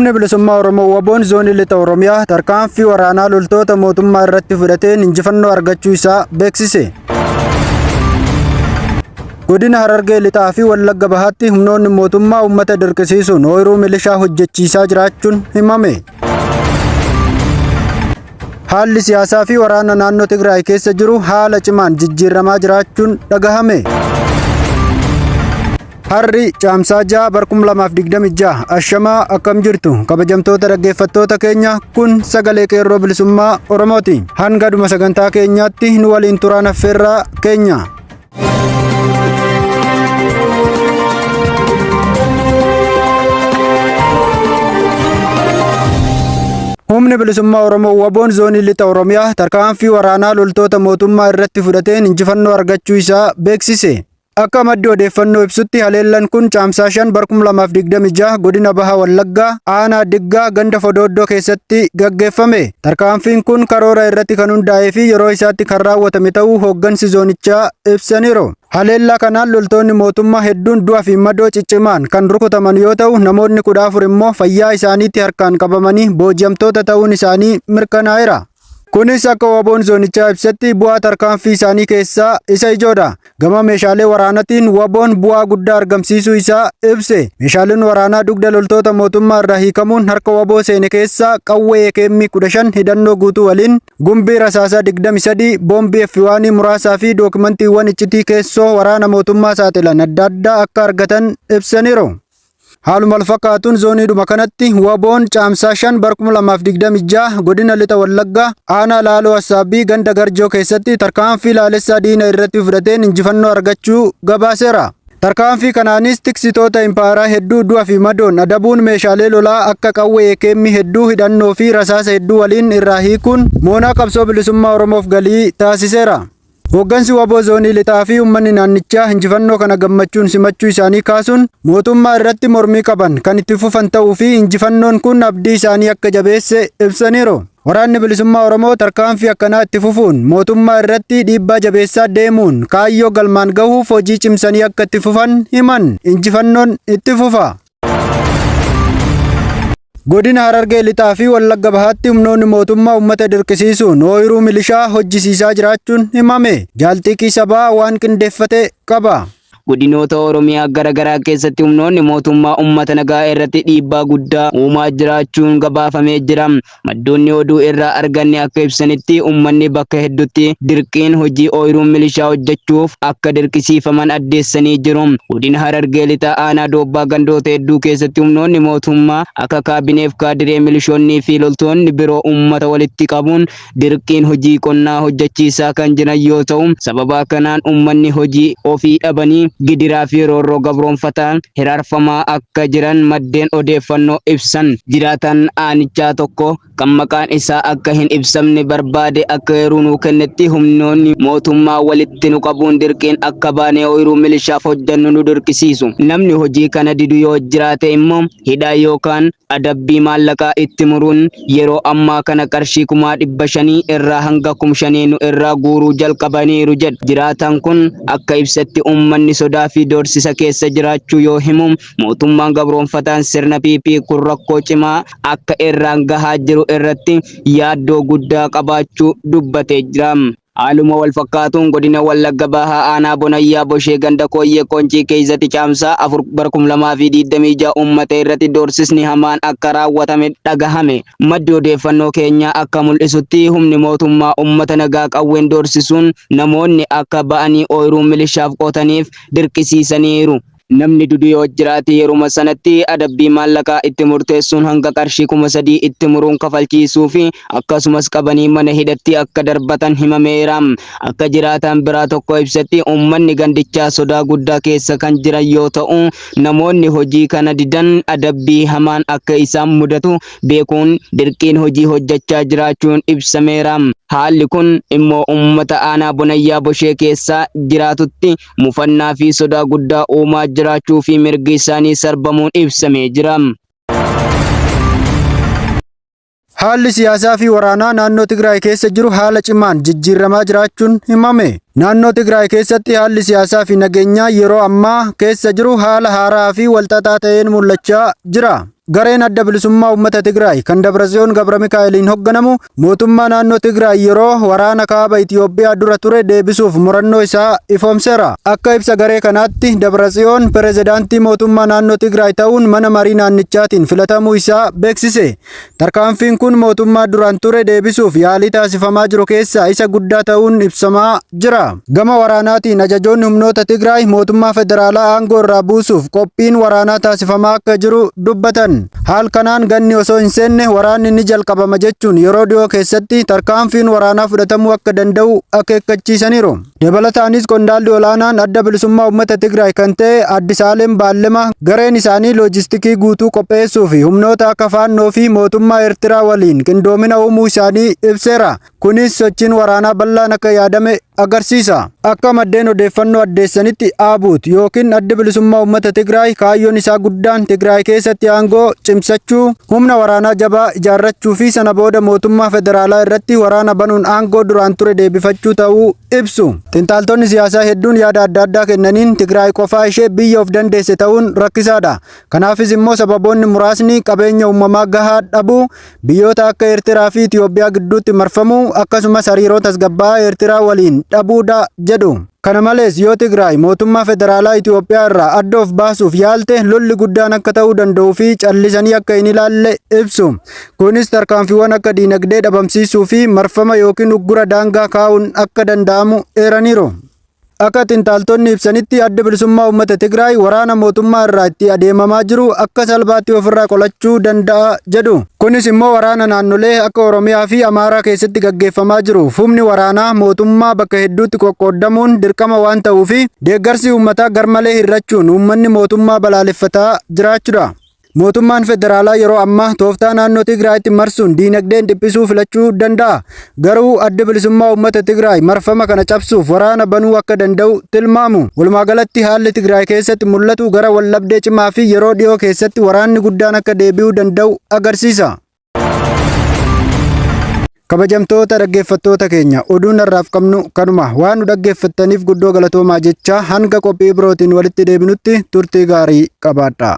Humni Bilisummaa Oromoo WBOn Zoonii Lixa Oromiyaa tarkaanfii waraanaa loltoota mootummaa irratti fudhateen injifannoo argachuu isaa beeksise. Godina Harargee Lixaa fi Wallagga Bahaatti humnoonni mootummaa uummata dirqisiisuun ooyiruu milishaa hojjechiisaa jiraachuun himame. Haalli siyaasaa fi waraana naannoo Tigraay keessa jiru haala cimaan jijjiirramaa jiraachuun dhagahame. Har'i Caamsaa 6 bar 2026 ashamaa akkam jirtu kabajamtoota dhaggeeffattoota keenya kun sagalee qeerroo bilisummaa Oromooti. Hanga dhuma sagantaa keenyaatti nu waliin turaan affeerraa keenya. Humni bilisummaa Oromoo WBOn zoonii lixa Oromiyaa tarkaanfii waraanaa loltoota mootummaa irratti fudhateen injifannoo argachuu isaa beeksise. Akka maddi odeeffannoo ibsutti haleellan kun Caamsaa 5 bar 2026 godina Baha Wallaggaa aanaa Diggaa ganda Fodooddoo keessatti gaggeeffame. Tarkaanfiin kun karoora irratti kan hundaa'ee fi yeroo isaatti kan raawwatame ta'uu hooggansi zoonichaa ibsaniiru. Haleellaa kanaan loltoonni mootummaa hedduun du'a fi madoo ciccimaan kan rukutaman yoo ta'u namoonni 14 immoo fayyaa isaaniitti harkaan qabamanii booji'amtoota ta'uun isaanii mirkanaa'eera. Kunis akka WBOn zoonichaa ibsetti bu'aa tarkaanfii isaanii keessaa isa ijoodha. Gama meeshaalee waraanatiin WBOn bu'aa guddaa argamsiisuu isaa ibse. Meeshaaleen waraanaa dugda loltoota mootummaa irraa hiikamuun harka WBO seene keessaa qawwee AKM 15 hidhannoo guutuu waliin, gumbii rasaasaa 23, boombii F1 muraasaa fi dookimantiiwwan iccitii keessoo waraana mootummaa saaxilan adda addaa akka argatan ibsaniiru. Haaluma walfakkaatuun zooniidhuma kanatti WBOn Caamsaa 5 bar 2026 godina Lixa Wallaggaa aanaa Laaloo Assaabbii ganda Garjoo keessatti tarkaanfii laalessaa diina irratti fudhateen injifannoo argachuu gabaaseera. Tarkaanfii kanaanis tiksitoota impaayeraa hedduu du'a fi madoon adabuun meeshaalee lolaa akka qawwee AKM hedduu hidhannoo fi rasaasa hedduu waliin irraa hiikuun moonaa qabsoo bilisummaa Oromoof galii taasiseera. Hooggansi wbo Zoonii Lixaa fi uummanni naannichaa injifannoo kana gammachuun simachuu isaanii kaasuun mootummaa irratti mormii qaban kan itti fufan ta'uu fi injifannoon kun abdii isaanii akka jabeesse ibsaniiru. Waraanni Bilisummaa Oromoo tarkaanfii akkanaa itti fufuun mootummaa irratti dhiibbaa jabeessaa deemuun kaayyoo galmaan gahuuf hojii cimsanii akka itti fufan himan. Injifannoon itti fufa. Godina Harargee Lixaa fi Wallagga Bahaatti humnoonni mootummaa uummata dirqisiisuun ooyiruu milishaa hojjisiisaa jiraachuun himame. Jaal Xiiqii Sabaa waan qindeeffate qaba. Godinoota Oromiyaa gara garaa keessatti humnoonni mootummaa uummata nagaa irratti dhiibbaa guddaa uumaa jiraachuun gabaafamee jira. Maddoonni oduu irraa arganne akka ibsanitti uummanni bakka hedduutti dirqiin hojii ooyiruu milishaa hojjechuuf akka dirqisiifaman addeessanii jiru. Godina Harargee Lixaa aanaa Doobbaa gandoota hedduu keessatti humnoonni mootummaa akka kaabineef kaadiree milishoonnii fi loltoonni biroo uummata walitti qabuun dirqiin hojii qonnaa hojjechiisaa kan jiran yoo ta'u, sababa kanaan uummanni hojii ofii dhabanii gidiraa fi roorroo gabroomfataan hiraarfamaa akka jiran maddeen odeeffannoo ibsan. Jiraataan aanichaa tokko kan maqaan isaa akka hin ibsamne barbaade akka eeruu nuu kennetti humnoonni mootummaa walitti nu qabuun dirqiin akka baanee ooyiruu milishaaf hojjennu nu dirqisiisu. Namni hojii kana didu yoo jiraate immoo hidhaa yookaan adabbii maallaqaa itti muruun yeroo ammaa kana qarshii 500,000 irraa hanga 5,000 nu irraa guuruu jalqabaniiru jedha. Jiraataan kun akka ibsetti uummanni sodaa fi doorsisa keessa jiraachuu yoo himu mootummaan gabroomfataan sirna PP kun rakkoo cimaa akka irraan gahaa jiru irratti yaaddoo guddaa qabaachuu dubbatee jira. Haaluma wal fakkaatuun godina Wallagga Bahaa aanaa Bonayyaa Boshee ganda Kooyyee Qoncii keessatti Caamsaa 4 bara 2026 uummata irratti doorsisni hamaan akka raawwatame dhagahame. Maddi odeeffannoo keenyaa akka mul'isutti humni mootummaa uummata nagaa qawween doorsisuun namoonni akka ba'anii ooyiruu milishaaf qotaniif dirqisiisaniiru. Namni dudu yoo jiraate yeruma sanatti adabbii maallaqaa itti murteessuun hanga qarshii 3000 itti muruun kafalchiisuu fi akkasumas qabanii mana hidhatti akka darbatan himameera. Akka jiraataan biraa tokko ibsetti uummanni gandichaa sodaa guddaa keessa kan jiran yoo ta'u, namoonni hojii kana didan adabbii hamaan akka isaan mudatu beekuun dirqiin hojii hojjechaa jiraachuun ibsameera. Haalli kun immoo uummata aanaa Bonayyaa Boshee keessa jiraatutti mufannaa fi sodaa guddaa uumaa jiraachuu fi mirgi isaanii sarbamuun ibsamee jira. Haalli siyaasaa fi waraanaa naannoo Tigraay keessa jiru haala cimaan jijjiirramaa jiraachuun himame. Naannoo Tigraay keessatti haalli siyaasaa fi nageenyaa yeroo ammaa keessa jiru haala haaraa fi walxaxaa ta'een mul'achaa jira. Gareen Adda Bilisummaa Uummata Tigraay kan Dabratsiyoon Gabramikaa'eliin hogganamu mootummaa naannoo Tigraay yeroo waraana kaaba Itiyoophiyaa dura ture deebisuuf murannoo isaa ifoomseera. Akka ibsa garee kanaatti Dabratsiyoon pirezidaantii mootummaa naannoo Tigraay ta'uun mana marii naannichaatiin filatamuu isaa beeksise. Tarkaanfiin kun mootummaa duraan ture deebisuuf yaalii taasifamaa jiru keessaa isa guddaa ta'uun ibsamaa jira. Gama waraanaatiin ajajoonni humnoota Tigraay mootummaa federaalaa aangoo irraa buusuuf qophiin waraanaa taasifamaa akka jiru dubbatan. Haal kanaan ganni osoo hin seenne waraanni ni jalqabama jechuun yeroo dhiyoo keessatti tarkaanfiin waraanaa fudhatamuu akka danda'u akeekkachiisaniiru. Dabalataanis qondaalli olaanaan Adda Bilisummaa Uummata Tigraay kan ta'e Addisaalem Baallema gareen isaanii loojistikii guutuu qopheessuu fi humnoota akka Faannoo fi mootummaa Eertiraa waliin qindoomina uumuu isaanii ibseera. Kunis sochiin waraanaa bal'aan akka yaadame agarsiisa. Akka maddeen odeeffannoo addeessanitti ABUT yookiin Addi Bilisummaa Uummata Tigraay kaayyoon isaa guddaan Tigraay keessatti aangoo cimsachuu, humna waraanaa jabaa ijaarrachuu fi sana booda mootummaa federaalaa irratti waraana banuun aangoo duraan ture deebifachuu ta'uu ibsu. Xinxaaltonni siyaasaa hedduun yaada adda addaa kennaniin Tigraay qofaa ishee biyya of dandeesse ta'uun rakkisaadha. Kanaafis immoo sababoonni muraasni qabeenya uumamaa gahaa dhabuu, biyyoota akka Eertiraa fi Itiyoophiyaa gidduutti marfamuu, akkasumas hariiroo tasgabbaa'aa Eertiraa waliin dhabuudha jedhu. Kana malees yoo Tigraay mootummaa federaalaa Itiyoophiyaa irraa adda of baasuuf yaalte lolli guddaan akka ta'uu danda'uu fi callisanii akka hin ilaalle ibsu. Kunis tarkaanfiiwwan akka diinagdee dhabamsiisuu fi marfama yookiin uggura daangaa kaa'uun akka danda'amu eeraniiru. Akka xinxaaltonni ibsanitti Addi Bilisummaa Uummata Tigraay waraana mootummaa irraa itti adeemamaa jiru akka salphaatti ofirraa qolachuu danda'a jedhu. Kunis immoo waraana naannolee akka Oromiyaa fi Amaaraa keessatti gaggeeffamaa jiruuf humni waraanaa mootummaa bakka hedduutti qoqqooddamuun dirqama waan ta'uufi deeggarsi uummataa garmalee hir'achuun uummanni mootummaa balaaleffataa jiraachuudha. Mootummaan federaalaa yeroo ammaa tooftaa naannoo Tigraayitti marsuun diinagdeen dhiphisuu filachuu danda'a. Garuu Addi Bilisummaa Uummata Tigraay marfama kana cabsuuf waraana banuu akka danda'u tilmaamu. Walumaa galatti haalli Tigraay keessatti mul'atu gara waldhabdee cimaa fi yeroo dhiyoo keessatti waraanni guddaan akka deebi'uu danda'u agarsiisa. Kabajamtoota dhaggeeffattoota keenya oduun har'aaf qabnu kanuma waan nu dhaggeeffattaniif guddoo galatoomaa jechaa hanga qophii birootiin walitti deebinutti turtii gaarii qabaadhaa.